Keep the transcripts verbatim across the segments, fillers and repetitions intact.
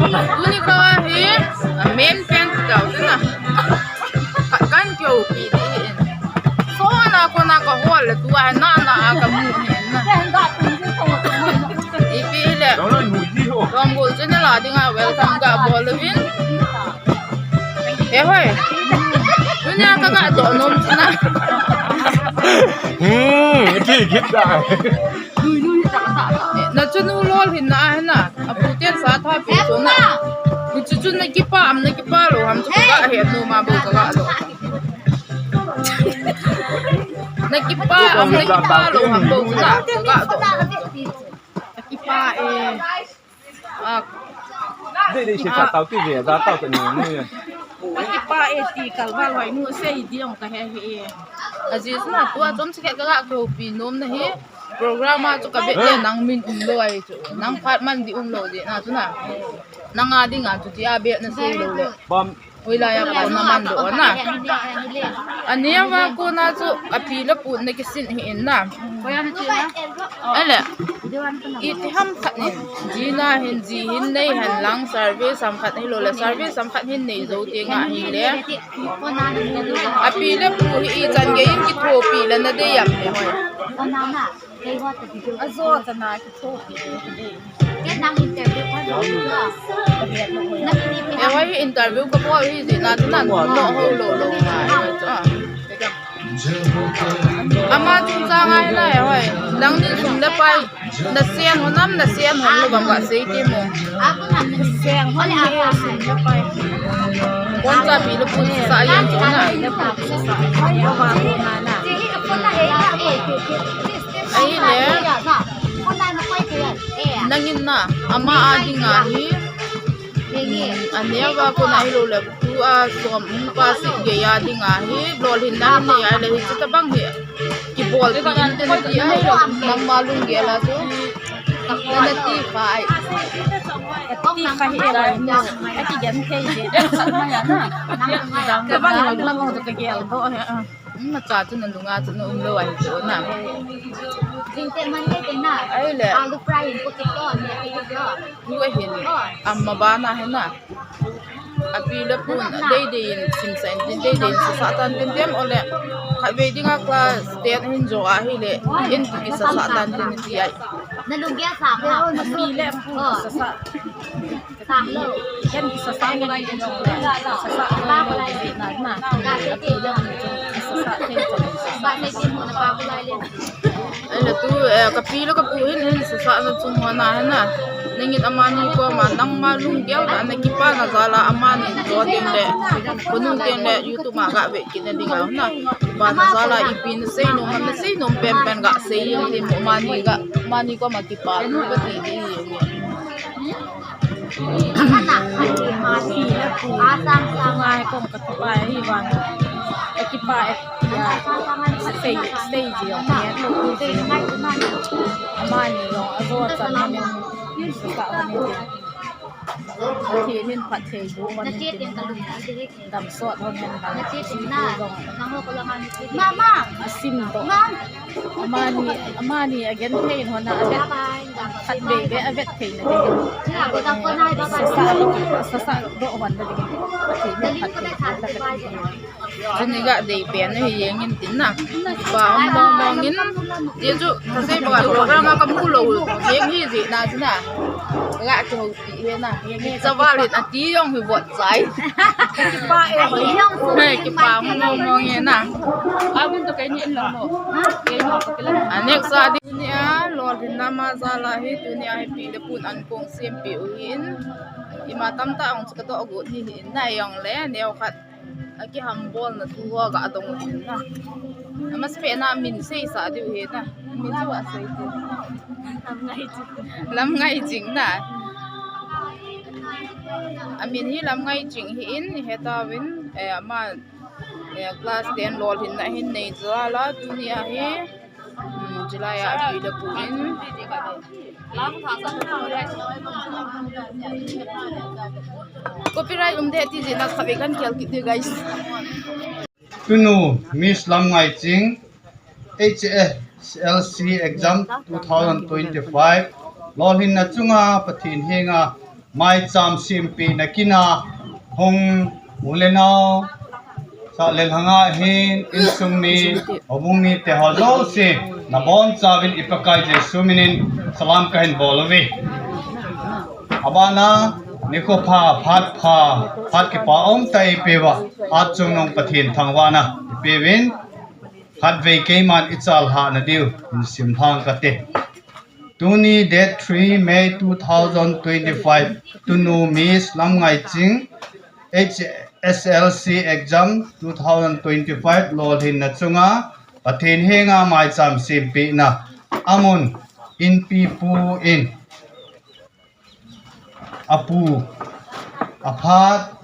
Tuni kha hi, a main pen tau te na. Khat kan kihoupi ding ahi. Sona kona kahol le tua hi nana a kamu ahi na. Ipi le. Dong gol channel a dinga welcome kabol uvin. He hoi. Tunia kaga donom chu na. Hmm, ki git da. Nachanu Lolhinna ahi na. Apu ten sa tha pe chu na. Hichu chu nakipa am nakipa lou ham chu kaga he nu ma bou kaga lou. Nakipa am nakipa lou ham bou chu na. Kaga lou. Nakipa e. Ah. Dei dei se cha tau ti ve, da tau ta ni ni. Nakipa e ti kalval hoi nu sei ding kahe hi e. Ajeh chu na tua chomcha khat kaga kihoupi nom na hi. Program a chu kavet le nang min umlou ahi chu. Nang phat man ding umlou ding na chu na. Nang a dinga chu tia bet na sei lou le. Bam. Hoilai a kona man doh na. Aneo a kona chu api le pu nakisin ahi in na. Ahile. Iti ham khat in. Ji na hin ji hin nei hen lang service ham khat hilou le service ham khat hin nei jou teng ahile. Api le pu hi ichan gei in kithopi le nadei am le hoi. Ajo chana kithopi le nadei. E hoi, interview kabol hi jeh na chu nan no ho lou lou ngai. Ah. Ama chungchang a hi lai hoi. Nangnin sum le pai. Nasen hon am, nasen hon lou bang gasei ti mo. Sen hon le sum le pai. Boncha pi le pu sa yen chu na. Ahile. Nangin na, ama a dinga hi, aneo a kona hilou le, tua som um pa si gei a dinga hi, Lolhinna hin nei ahile hichu tabang hi. Kibol pi in tin ti ahi, nangma lunggel a chu. Nana ti kha ai. Ti kha hi e, akigen thei je. Tabang lang lang to kagel doh he. Nacha chu nalunga chu na umlou ahi chu na. Jingte man te te na. Ahile. Alu fry in ko ti to ne ti to. Tua hin. Ama bana hi na. Api le pun dei dei in simsa in tin dei dei in sasa tan tin tem ole. Khatvei dinga class ten hin jo ahile. In tu kisasa tan tin ti ai. Nalunggel sa ma. Api le pun sasa. Sasa lo. Ken kisasa ngai ken sasa lo na na. Sasa thei sasa. Ahile tu, eh, kapi le kapu hin, hin sasa na chung ho na, hin na. Nangin amani koma, nangma lunggel a nakipana jal a amani jo teng le. Kunu teng le YouTube a gave kit na ding ahi na. Kipana jal a ipi nasei nom, nasei nom pen pen gasei jeng tin mo amani ga, amani koma kipa lou kati ding ahi. Ngai kong kati pa hi vang. Kati pa e ya. Sei, sei ji ong ne. Amani jong ajo chan ne. Sa ne. Pathen in phatthei boh hen. Dam sot hon hen ba. Mama. Asim to. Amani, amani agen thei hon a avet. Khatvei ve avet thei na. Sasa, sasa doh hon na ding. Pathen in phatthei boh hen. Chuni ga dei pen ahi jeng in tin na. Pa ong mong mong in. Ti chu, kasei ba program a kamu lou jeng hi ji na chu na. Ga chu Ti he na, he ni chaval hin ati jong hi vot chai. Kipa e, hoi. He, kipa mong mong e na. Abun to kei ni in lo lo. Kei ni to kei lo. A next a ding nia, Lolhinna ma jal a hi tunia hi pi le pun an kong sem pi u hin. Ima tamtah ong chu kadoh got hi hin na jong le, neo khat. Akihambol na thu ho ga dong u hin na. Amasapen a min seisah diu hi na. Min chu asei diu. Lamngaijing. Lamngaijing na. Amin hi Lamngaijing hi in, hetauvin, eh, ama, eh, class ten Lolhinna hin nei jal a, tunia hi. Hmm, chulai a api le pu in. Copyright um de ti jeh in khatvei kan khel kit ding, guys. Tunu Miss Lamngaijing, H S L C exam two thousand twenty-five, Lolhinna chunga Pathen henga Maicham sempeh na kin a hung u le nao, sah le lhang a hin insung mi, houbung mi te ho jouse nabonchauvin i Pakai Jesu minin salam kahin bol uve. Abana nikho pha, phat pha, phat kipa um tah eipeuva, atchungnung Pathen thangvahna ipeuvin, khatvei keiman i challhah na diu hin simlhang kate. Tuni date three May two thousand twenty-five, tunu Miss Lamngaiching, H S L C exam two thousand twenty-five lolhinna chunga Pathen henga maicham sempehna amun, inpi pu in, apu, aphat,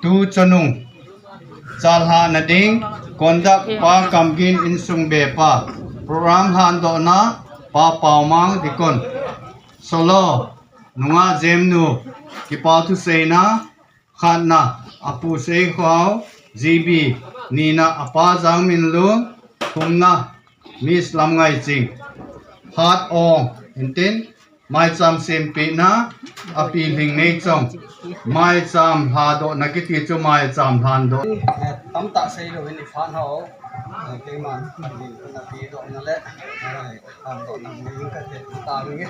tu chonung, challhah na ding, conduct Pa Kamgin, insung be pa, program lhandohna Pa Paomang, deacon, solo, nungah Jemnu, kipa thuseina, khatna, apu Seikhao, G B, nina, apa Jangminlun, thumna, Miss Lamngaiching. Hat ong, intin, maicham sempehna, api Lhingneichong, maicham lhadohna kiti chu maicham lhandoh. Eh, tamtah seilou in i phat hou. Eh, keiman, na pi dohna le, eh, lhandohna ni kate, ta nge.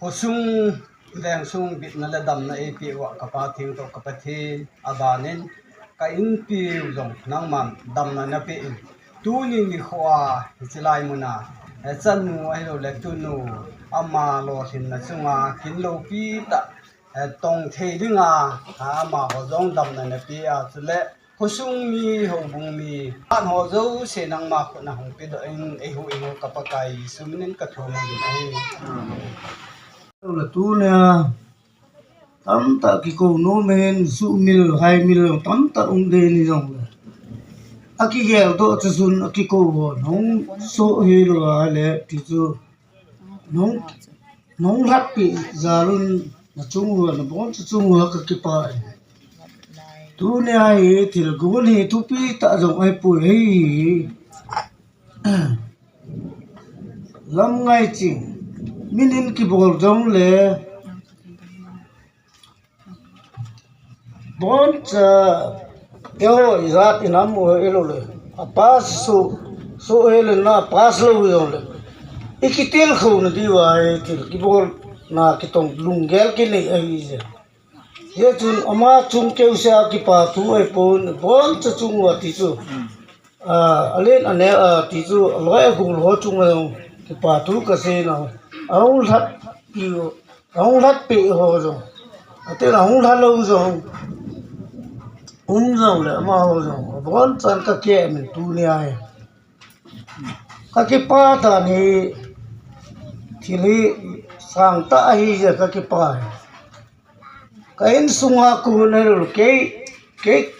Khosung, vengsung bitna le damna eipeh uva ka Pa thengtah ka Pathen, abanin ka inpiu jong nangman damna napeh in, tuni nikho a hiche lai muna, eh, chanu ahilou le tunu, ama lolhinna chunga kin loupi tah, eh, tong thei dinga, amaho jong damna napeh a, chule khosung mi, houbung mi, phat ho jouse nangma khut na hung pedoh in, eihuhhing u ka Pakai Jesu minin ka thum uvin ahi. Amen. Tunia, tamtah kikou nom in, suhmil, haimil, tamtah um ding ni jongle. Akigeldoh chu sun, akikou ho, nahung soh hilou ahile, ti chu. Nahung, nahung lhatpeh jal un, nachung uva, nabonchauva chung uva ka kipah e. Tunia hi thil gon hi thupi tah jong ahipoi hi. Lamngaiching, min in kibol jongle, boncha, eiho ijat inam u hilou le, a pass soh, soh hile na pass lou jongle, i kitilkhou na diuva hi thil kibolna kitong lunggel kinei ahije. Hichun ama chung keuseh a kipa thu ahipon, boncha chung uva ti chu. A, alen aneo a ti chu, aloi agol ho chunga jong kipa thu kasei nau. Ahung lhatpeh, ahung lhatpeh ho jong, atin ahung lha lou jong um jongle, amaho jong abonchan kakeh in tunia hi. Kakipah dan hi, thil hi sangtah ahije kakipah hi. Ka insunga kon ahilou le, kei, kei,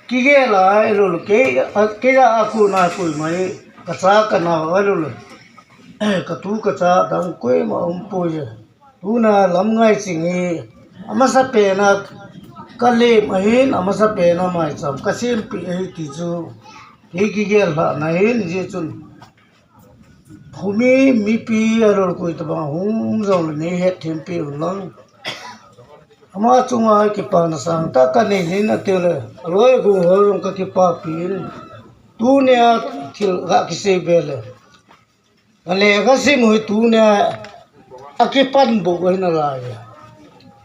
kigel a ahilou le, kei, kei a kon a koima hi, kacha kanao ahilou le, katu kacha dang koima umpoi je. Tuna Lamngaiching hi amasapen a kalem ahin, amasapen a maicham kasempeh ahi ti chu kei kigel lhahna ahin, hijeh chun khomi mipi ahilou le koi tobang hung jongle neihet thempeh un lang. Ama chunga kipana sangtah kanei in, atile aloi agol ho jong kakipahpi in, tunia thil gakisei be le, kale kasim u hi tunia akipan bou ahi nalai e.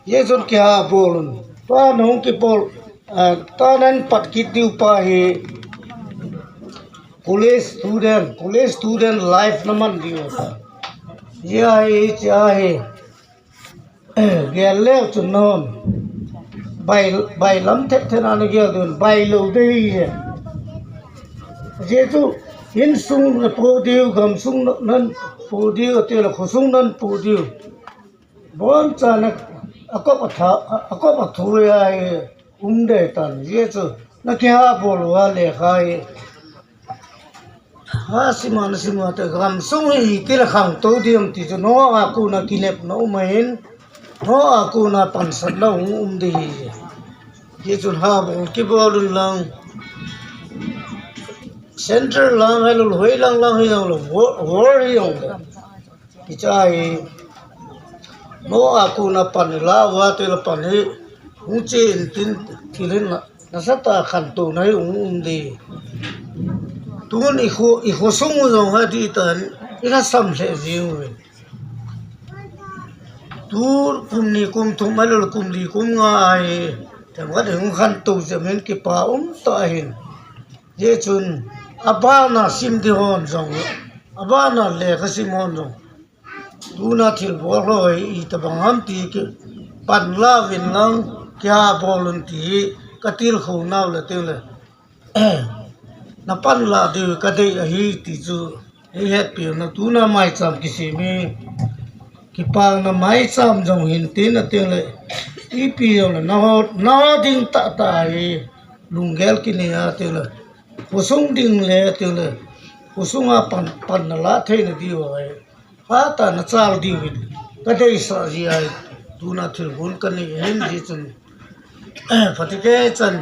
Hijeh chun kihabol un. Tua nahung kibol, eh, tua nahin pat kit diu pa hi college student, college student life naman diu ta. Hijeh a hi, hijeh a hi. Gel leu chun nahon bai, bailam thet thet a nagel diu, bailou ding ahi e. Hijeh chun insung napoh diu, gamsung napoh diu, atile khosung napoh diu, bonchan akop atha, akop athoi a hi um ding ahitan. Hijeh chun nakihabol uva lekha hi, ha, sima na sima te, gamsung hi itile khangtou ding ham ti chu, nangho a kona kinepna um ahin, nangho a kona pansatna hung um ding ahi. Hichun habol kibol un lang, central lang ahilou le, hoilang lang hijongle, war, war hijongle, Kichai. Mo a kuna pan la wa te la pan hi. Hung che in tin thil hin na, nasatah a khantouna hi hung um di. Tun i kho, i khosung u jong ha di tan, i la sam hle jing u. Tu kum ni kum thum a le kum li kum nga ai. Te wa de hung khantou jeh in kipa um ta hin. Hijeh chun, abana sim di hon jong, abana lekha sim hon jong. Tuna thil bol ho hi itobang ham ti kipan la vin lang, kia bol un ti hi ka tilkhou nau le teng le. Na pan la diu ka dei ahi ti chu, ei hetpi na tuna maicham kisem hi. Kipana maicham jong hin tin a teng le. Ipi jong le, na ho, na ho ding tah tah hi. Lunggel kinei a teng le. Khosung ding le, teng le, khosung a pan, pan na la thei na diu ahi. Hatah a na chal diu hin. Ka deisah ji ahi, tuna thil gon ka nei hin ji chun. Phatecha chan,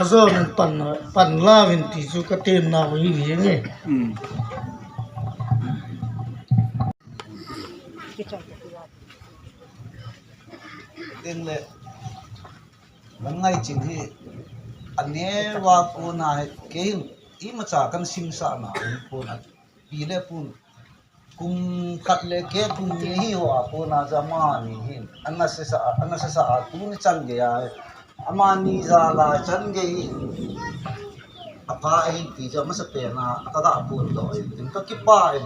ajo nan pan, pan la vin ti chu ka tem nau hi hi nge. Hmm. Teng le, Van Ngaiching hi, a neo a kona hi, kei hin, imacha kan simsah na, um, kona, pi le pun, kum khat le keh kum ni hi ho a kona ja amani hin, ana sesa, ana sesa a tuni chan gei a, amani jal a chan gei hi, apha ahi ti chu amasapen a, ka ga phondoh ahi, tin ka kipah ahi.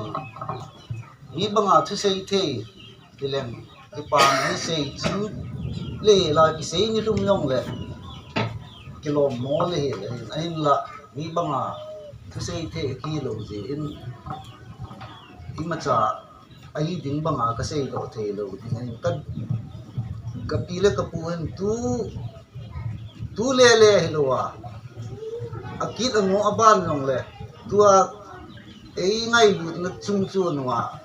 Mi banga thusei thei, Kileng, kipana hi sei chu le la kisei ni lhum jong le. Kilom mo le hi le hin, ahinla, mi banga thusei thei kilou jeh in, imacha ahi ding banga ka seidoh thei lou ding ahin, ka, ka pi le ka pu hin tu, tu le le hilou a. Akit angoh aban jong le. Tua ei ngailutna chung chu nua.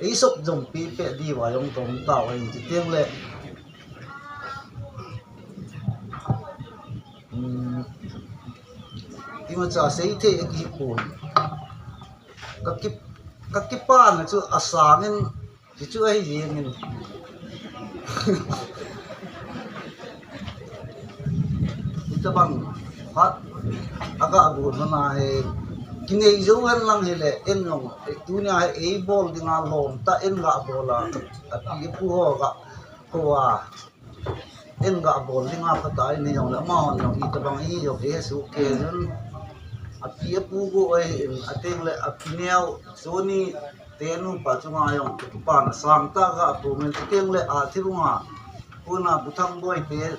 Ei sop jong pi pe diu a jong tong tau ahin ti teng le. Um, imacha sei thei a kihi pon. Ka ki, ka kipana chu asang in, ti chu ahi jeng in. Hitabang phat, aga gon mana hi, kinei jou hen lang hile, en jong, tunia hi ei bol dinga lom tah in ga bol a, api apu ho ga, ko a, en ga bol dinga phatah in jong le, amahon jong hitabang hi jong, ei suhkeh jun, api apu go ahi in, ateng le, api neo, suni, Tenu pa chunga jong, ka kipana sangtah ga phongin, chuteng le a thilunga, kona Bu Thangboi te,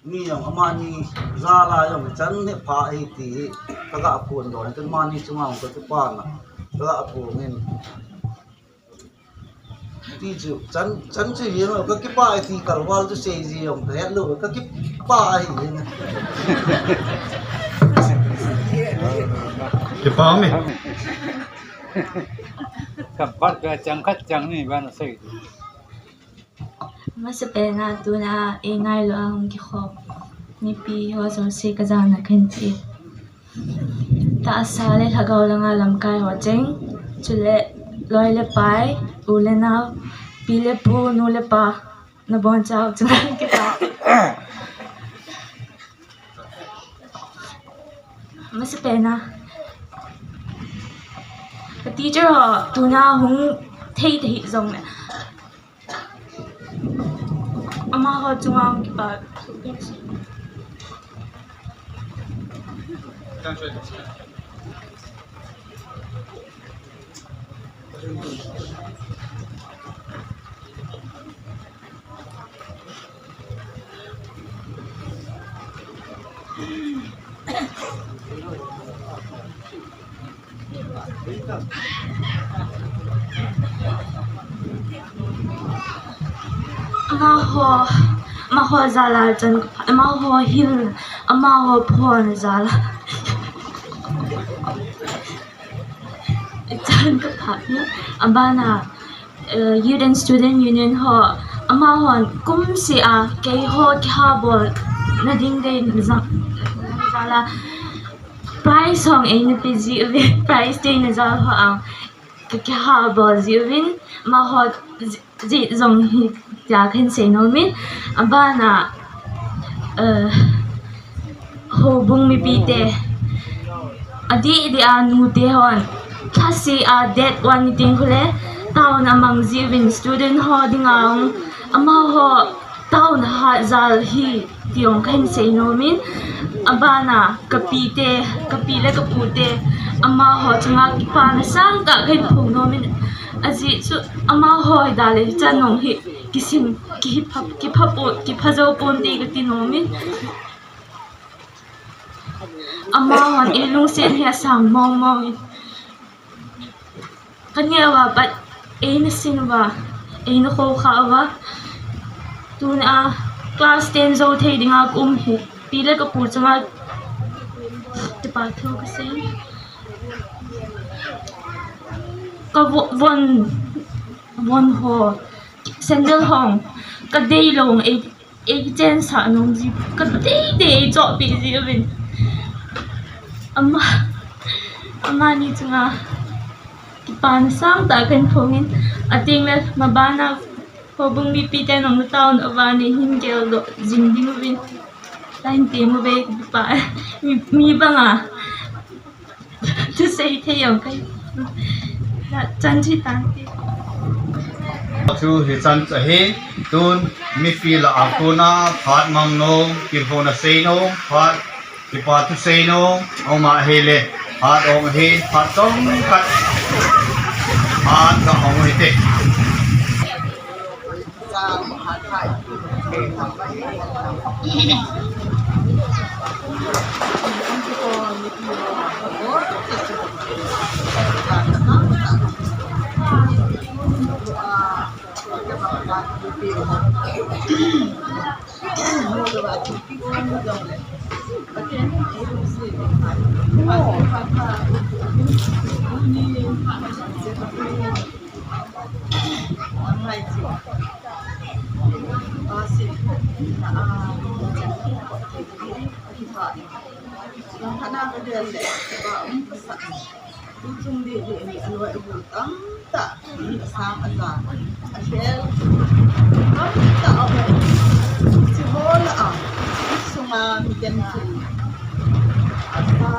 ni jong amani jal a jong, chan hepha ahi ti hi, ka ga phondoh in, amani chunga jong ka kipana, ka ga phongin. Ti chu, chan, chan chu hi jong, ka kipah ahi ti kalval chu sei ji jong, ka het lou, ka kipah ahi jeng. Kipah me. Ka bat ka chang khat chang ni ban sei. Amasapen a tuna ei ngailu a hung kikhop mipi ho jouse ka jana kahin ti. Tahsa le lhagao langa lamkai ho cheng, chule loi le pai, u le nao, pi le pu, nu le pa, nabonchau chunga kipah. Amasapen a, ka teacher ho tuna hung thei thei jong le, amaho chunga hung kipah. Amaho, amaho jal a chan ka pha, amaho hil, amaho phon jal a chan ka pha hi, abana, eh, Youth and Student Union ho, amahon kumseh a, keiho kiha bolna ding dei na jal a, prize hung eina pe ji uve, prize dei na jal ho a, ka, ka ha bol jiuvin, amaho ji, ji jong hi tia kahin sei nom in, abana, eh, houbung mipite, adeh deh a nute hon, thase a date one ni teng khole, town a mang jiuvin student ho dinga, amaho town a hat jal hi, ti jong kahin sei nom in, abana ka pite, ka pi le ka pute, amaho chunga kipana sangtah kahin phong nom in, ajeh chu amaho hi daleh hichan nung hi kisim, kipha, kipha pon, kipha jou ponte kati nom in, amahon eilungset hi asang mong mong in. Kaneo a pat eina sin uva, eina khoukhah uva. Tuna class ten jou thei dinga ka um hi, pi le ka pu chunga kipa thu kasei. Ka vo-, von, von ho, sandal ho, ka dei lou, ei, ei kichensah nom ji, ka dei dei, ei chohpeh jiuvin. Ama, amani chunga kipana sangtah kahin phong in, ateng le mabana houbung mipite nung na town a vang in hin geldoh jing ding uvin. Tain tem uve, kipa, mi, mi banga thusei thei jong kahi. Na chan thi tante. Thu hichan chu ahi, tun mipi lah a kona phat mang nom, kilhona sei nom, phat kipa thu sei nom, aum ahile, phat ong ahi, phat chomkhat, phat ga ong hite. Tuchung didi ni aloi abu tamtah, asang aja, akhel tamtah aum. Hiche ho lah a, sunga mi genthei asa,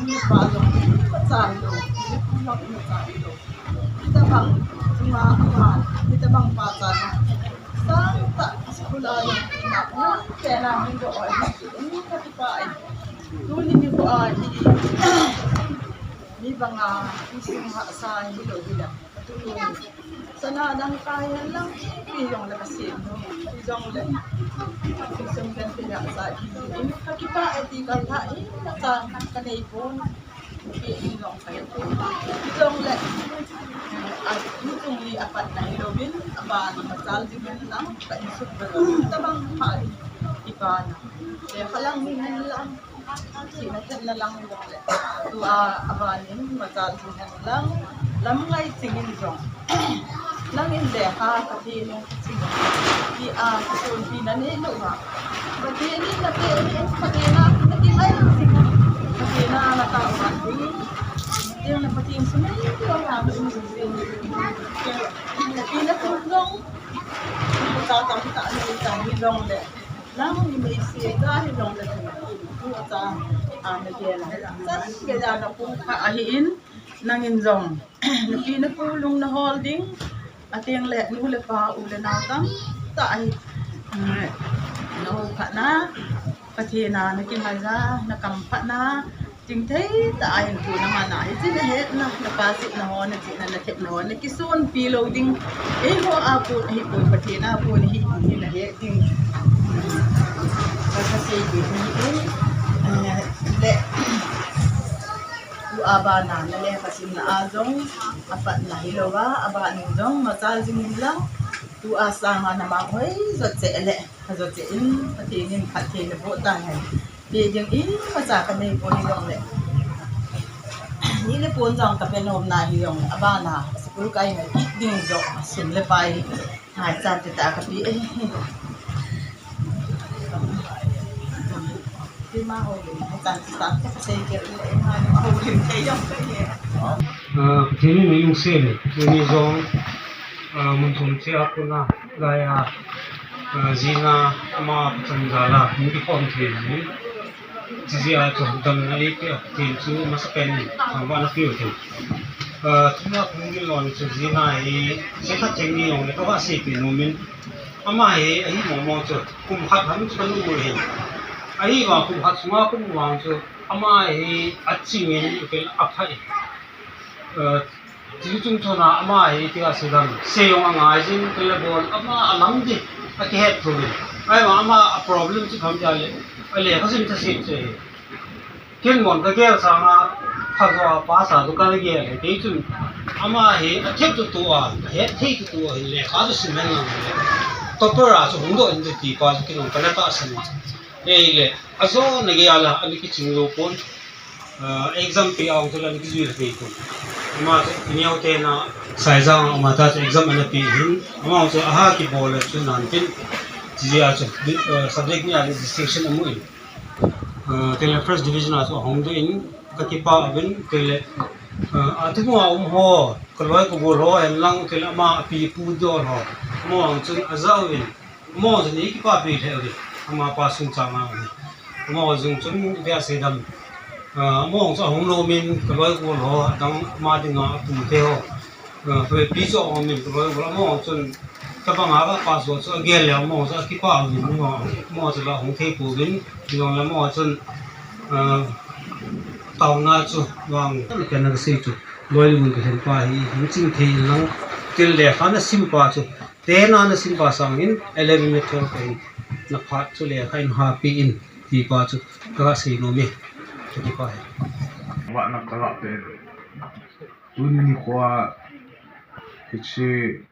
nupa jong imacha hilou, nupa jong imacha hilou. Hitabang chunga aman, hitabang pachat sangtah school a jong, na, na, tena min do oi, in ka kipah e. Tuni nikho a hi, mi banga, mi sung hahsa hilou hile. Tuni, sana dangka hihen lang, ipi jong le kasem nom, ipi jong le. Mi sung genthei hahsa, in ka kipah e ti kalha, imacha kanei pon. Ipi jong le, a, mi chungli apatna hilouvin, aban machal jing hen lang, ka insung bel tabang pha in, iban a. Lekha lang jing hen lang, thina themna lang jong le. Tua, aban in machal jing hen lang, lam ngai ching in jong. Nangin lekha Pathen in ching, ti a, kisunpi nanei lou va. Pathen in nate, Pathen a, nate ngai ching. Pathen a, nata uva ding. Pathen na Pathen sumei lou va, Pathen sumei. Nate na kum lou. Nata tamtah nei ta hi lou le. Nang ni mei se ga hi lou le. Tu ta, a, nate na. San ke da na kum kha ahi in, nangin jong. Napi napu lung nahol ding, ateng le nu le pa u le nao tamtah ahi. Nahou phatna, Pathen a nakingaija, nakam phatna, chingthei tah a hin tu naman a, hiche nahetna, napa setna ho, nachihna, nathepna ho, nakisonpi lou ding. Eiho a pon ahipoi, Pathen a pon ahi, ti nahet ding. Ka, kasei ding ahi, eh, le. Tua bana nalekha simna a jong, apatna hilouva, aban in jong machal jing in lang. Tua sanga namang hoi jot cheh le, ajot cheh in, Pathen in phattheina boh tahen. Ti ding imacha kanei poi hijongle. Ni le pon jong kape nom nahi jongle, abana school kaina kit ding jong, sum le pai. Hai, chan ti ta kapi e. Pi ma ho le, hai chan ti ta kasei ke le, ma ho le, ke jong ke. Ah, Pathen in eilungset le, tuni jong, ah, mun thum cheh a kona, laiya, ah, jina ama pachan jal a, hung kikhom thei ji. Chijeh a chu damna eipeh a Pathen chu masapen in thangvahna peh u hite. Ah, tuna kahung gilou chu jina hi, chekhat cheng ni jong le, kava seipeh nom in, ama hi, ahi mong mong chu, kum khat ham chu kanu u hin. Ahivang kum khat sunga kaum vang chu, ama hi aching in, aphai. Eh, Tichun chun a ama hi tia sei dam, sei jong angai jin, kile bol, ama alam di, akihet thou in. Ahivang ama a problem chu ipi ham tia le, alekha sim thase chu ahi. Ken mon kagel sanga, phajo a pass a chu kana gel e, kei chun ama hi athep tutu a, ahet thei tutu a, hin lekha chu sim hen lang le. Topper a chu hung doh in ti pa chu ken jong kana tahsan e. Ei le, ajona gei a la, ana kiching lou pon. Ah, exam pe a hung chu la ana kijui thei pon. Ama chu, ineo te na, Saijang ama ta chu exam ana pe hin, ama chu aha kibol le chu nan tin, chijeh a chu, ah, subject ni a le distinction amu in. Ah, tile first division a chu ahung doh in, kakipah uvin, tile, ah, atu a um ho, kaloi kagol ho, hen lang, tile ama api pu dol ho, ama hung chun ajah uvin, Amaho jong chu eikipapi lheh uve, amapa sung chang a uve. Amaho jong chun ipi asei dam. Ah, amaho jong chu ahung lom in, kaloi kagol ho, adang ama dinga apu te ho. Ah, pi chu ahung um in, kaloi kagol, amaho jong chun tabang a ka pass jo chu agel le, amaho jong chu akipah uvin, amaho, amaho chu la hung thei pouvin, jongle amaho jong chun, ah, taona chu vang, ken kasei chu, loi le gun kalhen pa hi, hung ching thei lang, til le kha nasim pa chu, Ten a nasim pa sangin eleven le twelve a hin naphat chu lekha in hapi in ti pa chu kasei nom e. Kakipah e. Vahna kaga pe. Tuni nikho a hiche,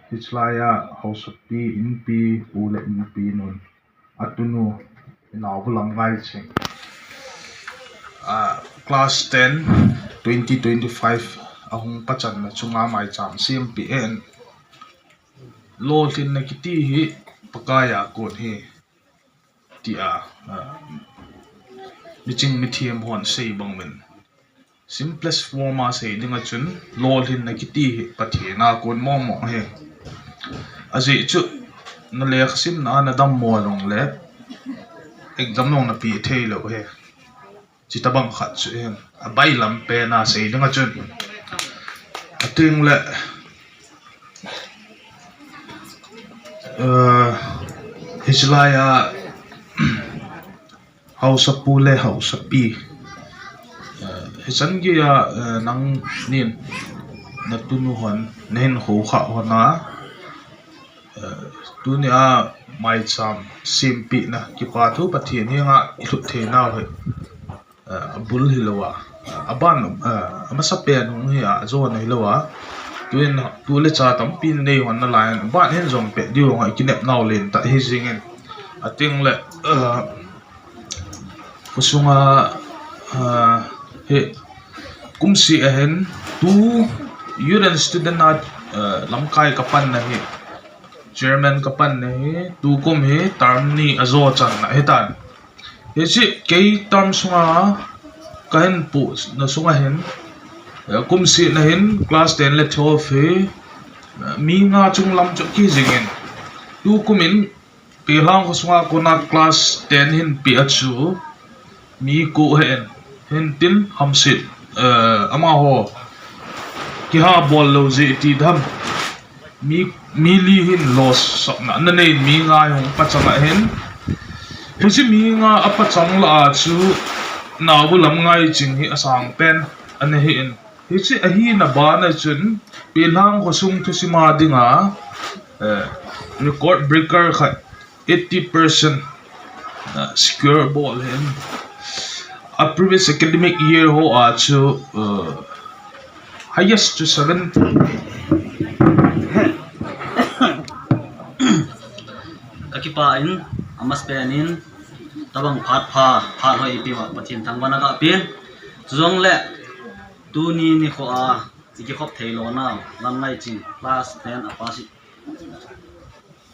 hiche laiya haosapi inpi, u le inpi nun. Atunu, Naobu Lamngaiching. Ah, class ten, twenty twenty-five ahung pachanna chunga maicham sempeh in. Lolhinna kiti hi Pakai a kon ahi, tia, ah, miching mithem hon asei bang uvin. Simplest form a sei dinga chun, lolhinna kiti hi Pathen a kon mong mong ahi. Ajeh chu, nalekha simna a nadammo jongle, exam jong napeh thei lou ahi. Chuti bang khat chu ahin, abailam pen a sei dinga chun. Ating le, eh, hiche laiya, Haosapu le haosapi. Eh, hichan geiya, eh, nangnin natunu hon, nahin khoukhah hon a, eh, tunia maicham sempehna kipa thu Pathen henga ilhut theinau hi, eh, abul hilou a, aban, eh, amasapen hung hi a, ajona hilou a, tuin, tu le cha tampi nanei hon nalai in, aban hin jong peh diu hung a ikinep nau lentah hi jingin, ating le, eh, Khosunga, ah, hi, kumseh a hin, tu youth and student a, ah, lamkai kapanna hi, chairman kapanna hi, tukum hi, term ni ajo channa ahitan. Hiche kei term sunga kahin pohna sunga hin, ah, kumsehna hin, class ten le twelve hi, ah, mi nga chunglam chu kijingin, tukum in, Pelhang khosunga kona class ten hin peh a chu mi ko ahin, hintin hamset, eh, amaho kiha bol lou jeh ti dam. Mi, mi li hin loss sapna nanei, mi nga hung pachang ahin. Hiche mi nga apachang lah a chu Naobu Lamngaiching hi asangpen ana hin. Hiche ahina bana chun, Pelhang khosung thusim a dinga, eh, record breaker khat, eighty percent, eh, score bol ahin. A previous academic year ho a chu, eh, highest chu seventy. Kakipah in, amasapen in, tabang phat pha, phat hoi eipeuva Pathen thangvahna kapen. Chujongle, Tuni nikho a, ikikhop thei lou nau, Lamngaiching, class ten a pass,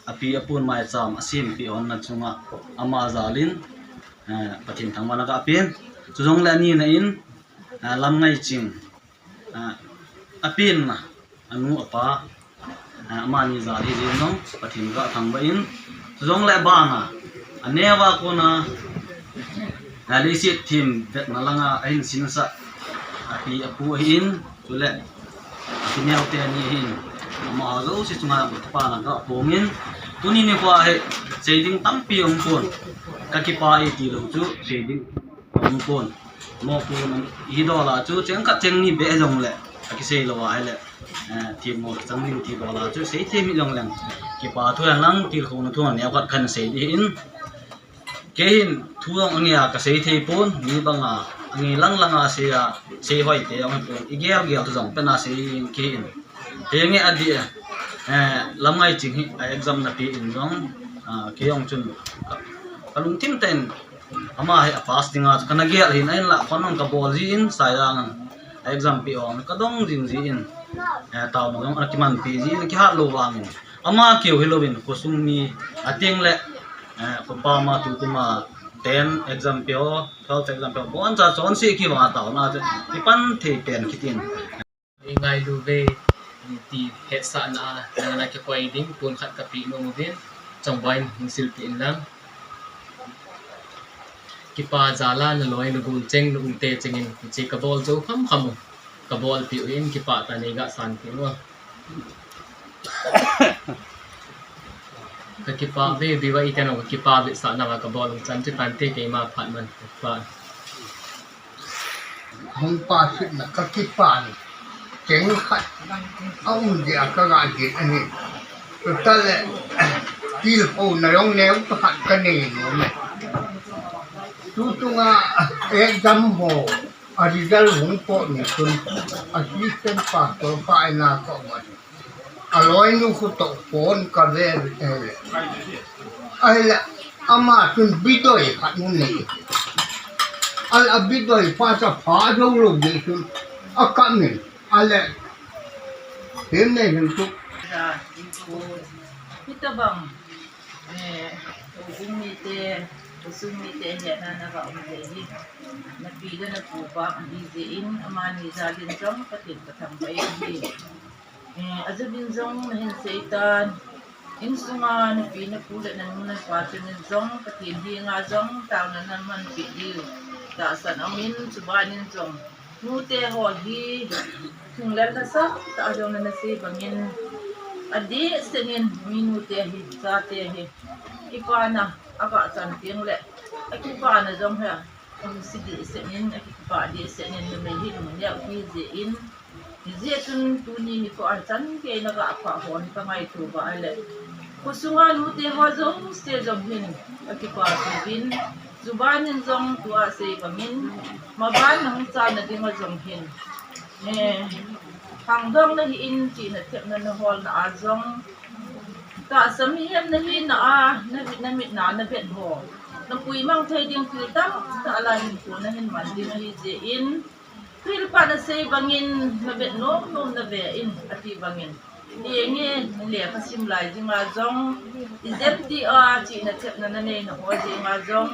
api apun maicham, asempeh honna chunga, ama jalin, eh, Pathen thangvahna kapen. Chujongle anina in, eh, Lamngaiching, Ah, apenna, anu apa, ah, amani jal hi jeng jong, Pathen ga thangvah in, chujongle bana, aneo a kona, ah, leiset thim vetna langa ahin sinsah, api apu ahin, chule, akineo teni ahin, amaho jouse chunga Pathen in ga phong in, tuni nikho hi, sei ding tampi um pon, kakipah e tilou chu, sei ding um pon. Mopohna hi dola chu cheng khat cheng ni beh jongle, akisei lou ahile, eh, themmo chang ding ti dola chu sei them hi jongleng, kipa thu hen lang, tilkhouna thu neo khat khat sei ding ahin, kei hin thu jong angei a kasei thei pon, mi banga angei lang langa sei a, sei hoi te jong hi pon, igel gel thu jong pena sei in kei hin. Henge adih, eh, Lamngai Ching hi a exam na pe in jong, ah, kei jong chun ka, kalungthim tah in ama hi a pass dinga chu kana gel hin, ahinla phone jong kabol jin, Saijang a exam pe jong kadong jing jin, eh, taona jong ana kimanpi jin, kihat lou vangin. Ama keu hilouvin, khosung mi atengle, eh, khopa ma tukum a ten exam pe o, twelve exam pe o, boncha chonse kivang a taona chu ipan thei pen kit in. Ingailu ve, ti hetsahna a, nang na kikoi ding, tun khat kapeh nom uvin, chongvai in hung silpeh in lang. Kipa jal a naloi nagol cheng, na u te cheng in, hiche kabol jou kham kham u, kabolpeh u in, kipah tah in neiga sanpeh u. Kakipah ve, viva iten kakipah vetsahna a kabol u chan chu tante, keima phat man, kakipah. Hung pasitna kakipah in, cheng khat aum jeh a kaga din ahi. Chutah le, tilkhouna jong neo tah khat kanei nom e. Tuchunga exam ho a result hung pot ni chun, assistant pastor pa in a koma, aloinu khu toh phone kave e. Ahile, ama chun bidoi khat anei. Ahile, abidoi pa chu apha jou lou jeh chun, akap in. Ahile, him nei hin chu. Hitobang, eh, houbung mite, khosung mite hetna nava um jeh hi, napi le napu vang ahi jeh in, amani jal in jong Pathen kathangvah e. Eh, ajeh in jong nahin seitan, insunga napi napu le nanu napa chun in jong, Pathen henga jong taona namanpeh diu tahsan aumin, chuban in jong nute ho hi thunglel lhasam tah a jong nana sei bangin, adeh seh in mi nute hi, chate hi kipana aga chan tengle, akipana jong hi ahung se deh seh in, akipah deh seh in, numei hi lungneo hi jeh in, hijeh chun tuni nikho a chan gei naga phah ho hi kangaito uva ahile, khosunga nute ho jouse jong hin akipah uvin, chuban in jong tua sei bangin, maban nahung chan na dinga jong hin, eh, khangdong nahi in, chihna thepna naholna a jong, tahsa mihem nahina a, na, namitna navet ho, napuimang thei ding thil tamtah la hinkho nahin man ding ahi jeh in, thilpha nasei bangin, navet nom nom nave in, ati bangin. Henge, lekha sim lai dinga jong, exam ti a chihna thepna nanei na ho dinga jong,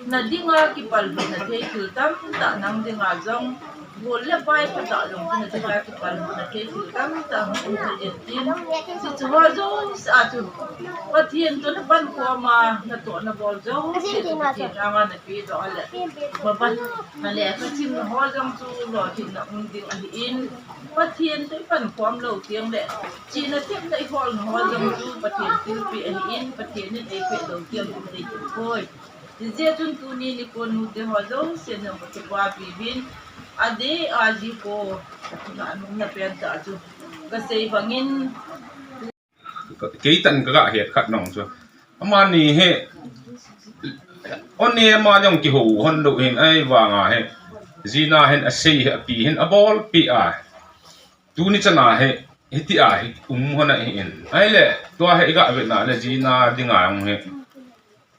na dinga kipalhutna thei thil tamtah, nang dinga jong, gol le pai phatah jong na dinga kipalhutna thei thil tamtah hung um thei in tin. Hiche ho jouse a chu, Pathen toh napankhom a, natoh nabol jouse chu Pathen anga napedoh a le, maban, nalekha simna ho jong chu lolhinna um ding ahin, Pathen toh ipankhom lou tengle, chihna thepna iholna ho jong chu Pathen thilpeh ahin, Pathen in eipeh lou tengle eipeh poi. Hijeh chun tuni nikho nute ho jousen jong kakipapi uvin, adeh a jikho, na, na pen tah chu kasei bangin, kei tah in kaga het khat nung chu, amani hi, one ama jong kihou hon lou hin, ahivanga hi, jina hin asei hi, api hin abolpeh a, tuni chana hi, hitia hi um hon ahin, ahile tua hi iga vetna le jina dinga jong hi,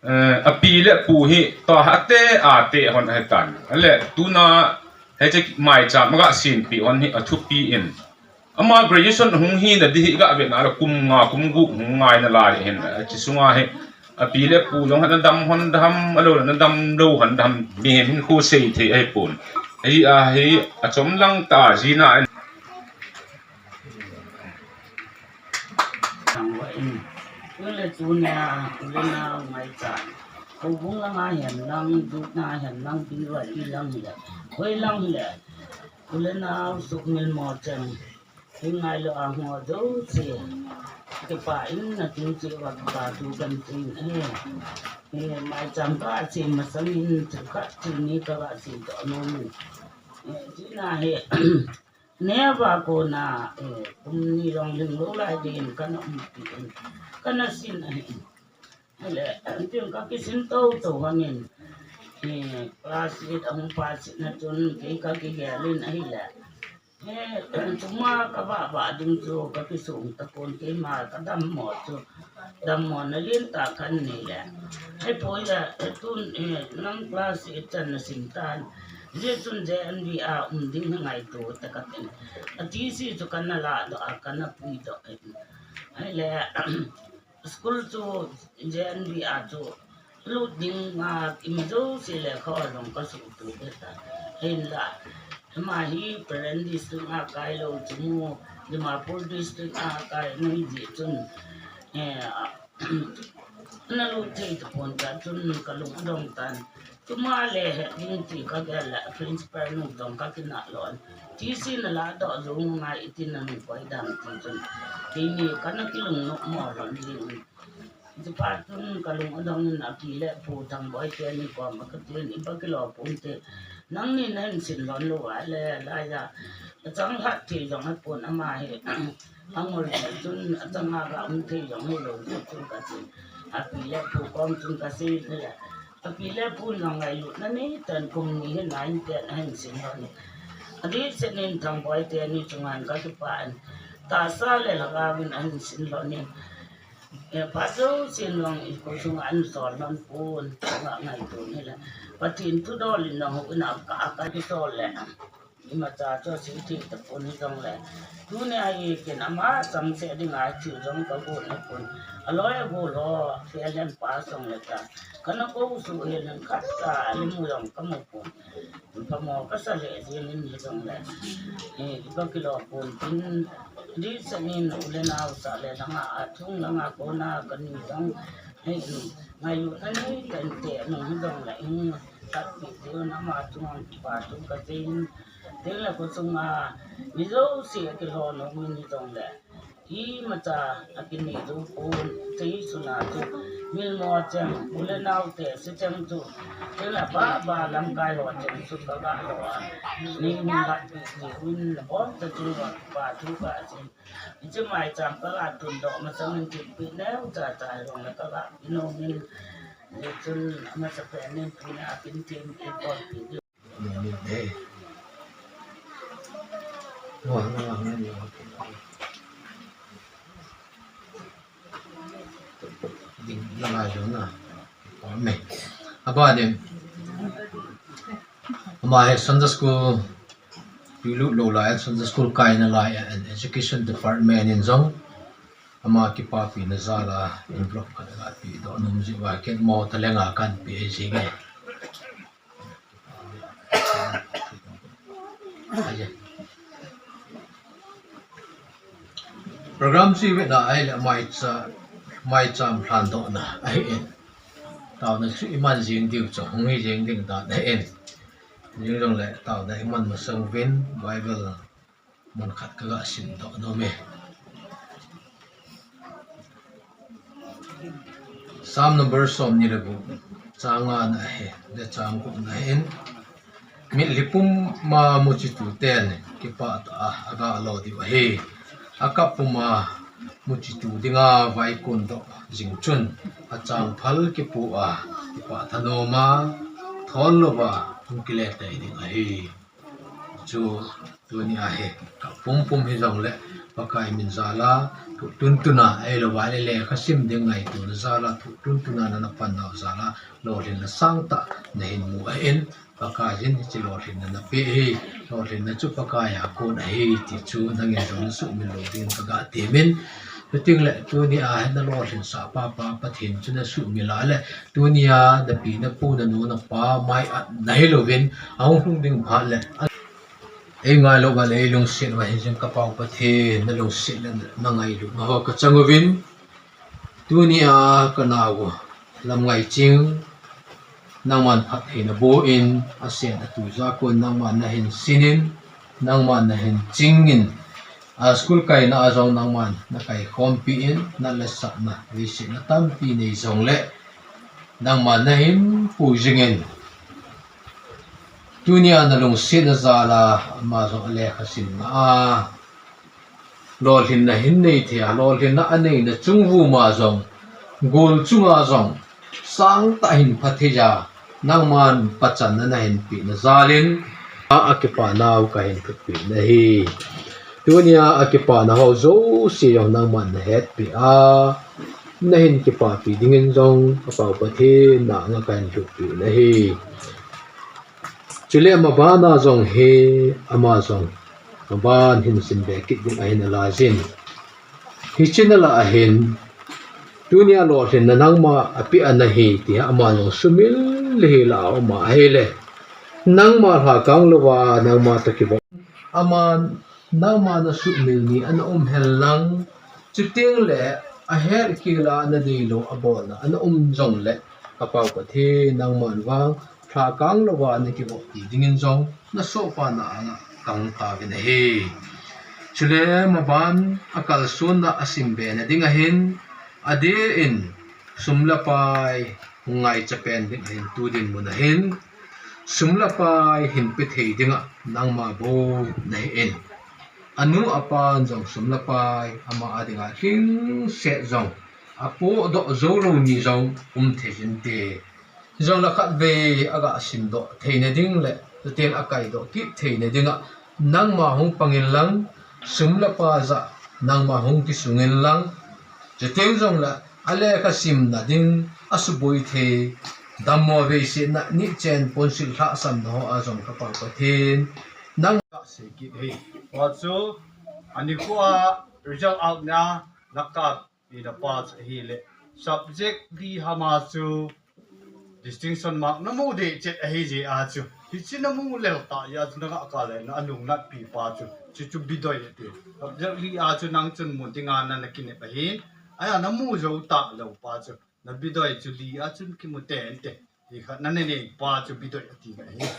eh, api le apu hi tua ate, ate hon ahitan. Ahile tuna hiche maicham aga sempeh hon hi athupi in, ama graduation hung hina di hi iga vetna le kum nga kum gup hung ngaina lai hin, hiche sunga hi api le apu jong hi nadam hon dem, alou le nadam lou hon dem, mihem hinkho sei thei ahipon. Hijeh a hi achom lang tah a jina in In, tule tunia, tule na mai cha. Ko bung lang a hian lang, dut na hian lang, pi wa pi lang hile. Hoi lang hile. Tule na suk mil mo chang. Hi ngai lo a ngo do si. Ke pa in na tin si wa pa tu kan tin. Eh. Eh, mai chang ka si ma sang in chu ka chu ni ka wa si to no mun. Eh, chu na he. Neva kona, eh, kum ni jong ling lo lai din kana um pi in. Kana sin ahi. Hile, antin ka kisin to to hanin. Eh, class eight ahung pass na chun kei ka kigel in ahile. Eh, tuma ka ba ba ding chu ka kisung ta kon keima ka dammo chu. Dammo na lien ta kan nei le. Hei poi le, eh, tun, eh, nang class eight chan na sim tan. Zia chun J N V a um ding hi ngaito ta ka tin. A T C chu kan na la doh a, kan na pui doh. Hei le, school chu J N V a chu lut ding a kim zo si le kho long ka su tu de ta. Hei la, ama hi Peren District a kai lo chu mu, Dimapur District a kai nui ji chun. Eh, na lut thei ta pon ta chun ka lung dong tan. Tuma le he ding ti ka gel le principal nu dong ka kina lon. T C na la doh zo ngai iti na nu koi dam ti chun. Ti ni ka na kilung nok mo lon ding. Ti pa chun ka lung dong in a pi le pu Thangboi te ni kom a ka tin i ba kilo pun te. Nang ni na hin sin lon lo a le la ya. A chang hat ti jong a pun ama he. Angol chun a chang a ga um thei jong hi lo chun ka sin. A pi le pu kom chun ka sin le. A pi le pu nang ngai lut na ni tan kum ni hi nine ten a hin sin lon. A di se nin Thangboi te ni chungan ka kipa an. Ta sa le la ga win a hin sin lon ni. E pa zo sin long i ko chunga an sol lon pun. Nga ngai tu ni le. Pathin thu dol in long hu na ka ka ki sol le. Ima cha cho si thi ta pun hi jong le. Tunia hi ken ama cham se ding a thi jong ka gu na pun. A loi a gu lo, fe len pa jong le ta. Ka na ko su he len khat ta, a li mu jong ka mu pun. Pa mo ka sa le, ji nin hi jong le. Eh, ka kilo pun tin, di sa nin u le nau sa le, langa a chung, langa ko na ka ni jong. Eh, ngai yu na ni, ten te, nung hi jong le, ing, tat pi, ti na ma chung, pa chung ka tin. Tin la ko chunga, mi zo si a kilhon u min hi jong le. Imacha a kinei zo pon, chei suna chu. Mil mo cheng, u le nau te si cheng chu. Tin la ba ba lamkai ho cheng chu ka ga lo a. Ni min gat pi ti un la bom ta chu wa pa thu ka si. Ichi mai chang ka ga tun do ma chang in ti pi neu cha cha long la ka ga pi no min. Ni chun ma sa pe nin pi na kin tin pi ko pi. Aba din, ama hi Sunday school, tui lut lou lai, Sunday school kaina lai, and education department in jong, ama kipapina jal a, envelope khat aga pi doh nom jeh uva, ken mo ta lenga kan pe jing e. Program chu i vet na ahile maicha-, maicham lhandohna ahi in. Taona chu i man jing diu chu hung hi jing ding dan ahi in. Jing jong le taona i man masang uvin Bible mun khat ka ga sim doh nom e. Psalm number som ni le gup, chang nga na ahi, le chang gup na ahin. Mitlhi puma muchitu ten kipah tah a aga lo diu ahi. A kap puma muchitu dinga vaikun doh jing chun, a changphal kipu a, kipah thanom a, thol louva hung kile tei ding ahi. Chu tuni a hi, ka pumpum hi jong le, Pakai min jal a, thu tuntun a, ei lo va le lekha sim ding ngaituna jal a, thu tuntun a na na pan nau jal a, lolhinna sangtah na hin mu ahin, Pakai in hiche lolhinna na pe hi, lolhinna chu Pakai a kon ahi, ti chu nangin jong na sumil lou ding ka ga temin. Chuting le, tuni a hi na lolhinsah pa pa Pathen chu na sumil a le, Tunia na pi, na pu, na nu, na pa, mai a na hi louvin, a hung lhung ding phat le. Ei ngai lou va le, ei lungset va hi jing ka Pau Pathen, na lungset le na ngailut na ho ka chang uvin. Tunia kanao Lamngaiching, nangman phattheina boh in, asen atuja kon nangman nahin sinin, nangman nahin chingin, a school kaina a jong nangman nakai khompi in, nalhahsamna, leiset na tampi nei jongle, nangman nahin pui jingin. Tunia nalungsetna jal a, ama jong alekha simna a lolhinna hin nei thei a, lolhinna aneina chung vuma jong, gol chunga jong, sangtah hin phathei a, nangman pachatna nahin pehna jalin, a, akipanau kahin thupeh nahi. Tunia akipana ho jouse jong nangman nahetpeh a, nahin kipahpi dingin jong, Apau Pathen na nga kahin thupeh nahi. Chule ama bana jong hi, ama jong, ama ban hin simbe kit ding ahin alajin. Hiche na lah ahin, tunia lolhinna nangma apeh ana hi, tia ama jong sumil hi la a um ahile. Nangma lhakang louva, nangma toh kibang. Ama, nangma nasumil ni ana um hen lang. Chuteng le, ahet kila nadeilou abolna ana um jongle, Apau Pathen nangman vang, lhakang louva nakivoppi dingin jong, nasohpana a nga kang tauvin ahi. Chule maban akalsonna asimbe na ding ahin, adeh in, sum le pai, hung ngaicha pen ding ahin tu dinmun ahin, sum le pai hin pe thei dinga, nangma bou nahin. Anu apan jong sum le pai, ama a dinga lhingset jong, apohdoh jou lou ni jong um thei jin te. Jong le khatvei aga simdoh theina ding le, chuteng akaidoh kit theina dinga, nangma hung pangin lang, sum le pai jah, nangma hung kisungin lang, chuteng jong le, alekha simna ding, asuboi thei, dammo veisetna, nichen ponsil lhahsamna ho a jong ka Apau Pathen, nang ka sei kit hi. Tua chu, ani kho a result out na, laka Pi na pa chu ahile, subject li hama chu distinction mark namu deh chet ahi jeh a chu. Hiche namu lel tah jeh a chu nanga kale na anung natpi pa chu. Chu chu bidoi ati. Subject li a chu nang chun mu dinga na nakinep ahin. Ahi a namu jou talou pa chu. Na bidoi chu li a chun kimu tente. Ti khat na nei pa chu bidoi ati ngai.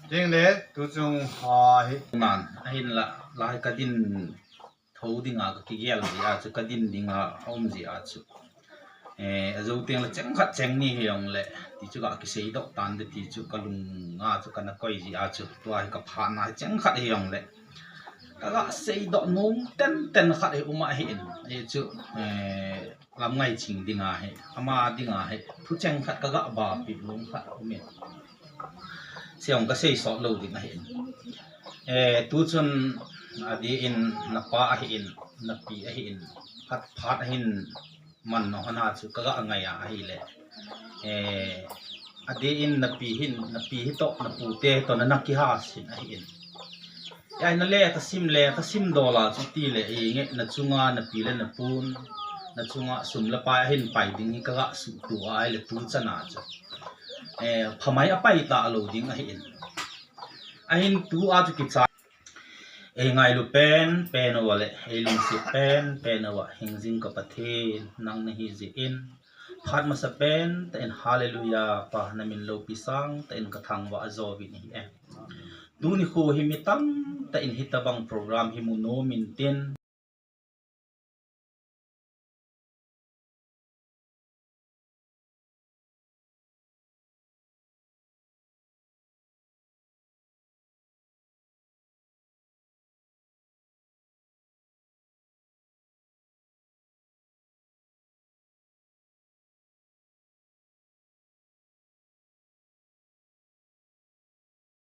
Tengle, tuchung, a, hi. Nan, ahinla, lai kadin tho dinga kakigel jeh a chu, kadin dinga aum jeh a chu. Eh, ajou tengle cheng khat cheng ni hijongle, ti chu kaseidoh tante ti chu kalunga chu kana koi jeh a chu. Tua hi kaphatna hi cheng khat hijongle. Kaga seidoh nom tenten khat hi um ahin. Hichu, eh, Lamngaiching dinga hi, ama dinga hi, thucheng khat kaga bapeh nom khat aumin. Seijong kasei sot lou ding ahin. Eh, tuchun adeh in napa ahin, napi ahin, phat phat ahin man nahon a chu kaga ngai a ahile. Eh, adeh in napi hin, napi hitoh, napute toh nana kihasen ahin. Ai, nalekha sim, lekha sim dola chu tile, inge, nachunga napi le napun, nachunga sum le pai ahin pai ding hi kaga suhtoh a ahile tuchan a chu. Eh, phamai apai talou ding ahin. Ahin tua chu kicha. Eingailu pen pen uva le, eilungset pen pen uva, hingjing ka Pathen, nang nahi jeh in. Phat masa pen tah in, Hallelujah, Pa, namin loupi sangtah in kathangvah ajouvin ahi e. Tuni kho hi mi tamtah in hitabang program hi mu nom intin.